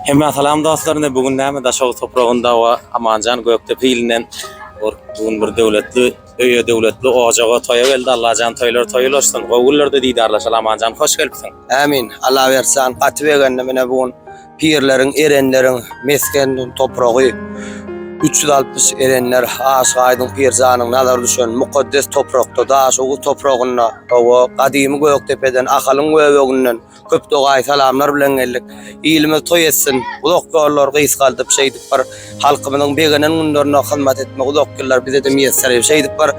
Hemmä salam dostlar ine bu gün näme Daşoguz topragynda we Amanjan Gökdepe ilinden bir bu gün bir döwletli öýe döwletli ojaga toýa geldi Allajan toýlar toý ulaşsyn gowy günlerde didarlaşaly Amanjan hoş gelipsiň. Ämin Allaberdijan gaty begendim ine bu gün pirleriň erenleriň mesgen topragy 360 erenler Aşyk Aýdyň Pirjanyň nazary düşen mukaddes toprakda Daşoguz topragynda hawa gadymy Gökdepeden Ahalyň göbeginden Köp dogaýy salamlar bilen geldik. Ilimiz toý etsin, uzak ýollary gysgaldyp şeýdip bir halkymyzyň begenen günlerine hyzmat etmek uzak ýyllar bize-de miýesser edip şeýdip bir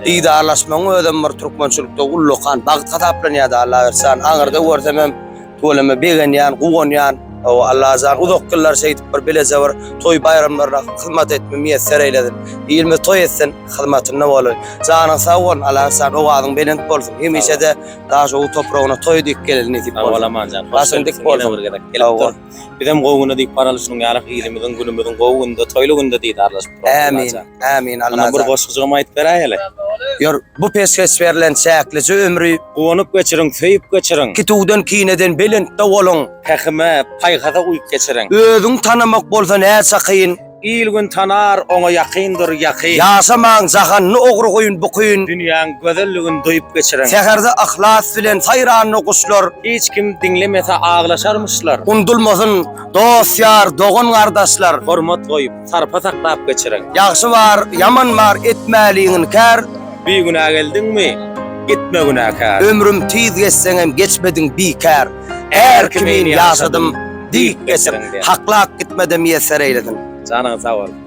didarlaşmagyň özem bir türkmençilikde ullakan bagt hasaplanýar-da Allaberdi jan. Aňyrda görsemem tüweleme begenýän, guwanýan. Hawa Allajan uzak ýyllar şeýdip bir bileje bir toý baýramlaryna hyzmat etme miýesser eýlesin. Ilimiz toý etsin, hyzmatynda bolaly. Janyň sag bolsun Allaberdi jan, owazyň belent bolsun. Hemişe-de Daşoguz topragyna toý dik geleli nesip bolsun. Sag bol Amanjan. Başyň dik bolsun. Ýene bir gezek gelip dur. Bizem gowy güne diýip baraly şunuň ýaly ilimiziň günümiziň gowy günde toýly günde didarlaşyp duralym. Ämin. Ämin Allajan. Onda bir goşgujygam aýdyp beräýeli. Ýör bu peşgeş berlen çäklije ömri. Guwanyp geçiriň, söýüp geçiriň. Kitüwden kineden belentde boluň. Pähime, paýhasa uýup geçiriň. Özüňi tanamak bolsa näçe kyn. Il-gün tanar, oňa ýakyndyr ýakyn. Ýaşamaň jahanny ogry goýun bukyn. Dünýäň gözelligin duýup geçiriň. Säherde yhlas bilen saýranda guşlar. Hiç kim diňlemese aglaşarmyşlar. Undulmasyn dost-ýar, dogan-gardaşlar. Hormat goýup, sarpa saklap geçiriň. Ýagşy bar, ýaman bar, etmäliň inkär. Bigünä geldiňmi, gitme günäkär. Ömrüm tiz geçseňem geçmediň bikär. Är kimin ýaşadym, diýip geçiriň. Haklap gitmede miýesser eýlesin. Janyň sag bolsun.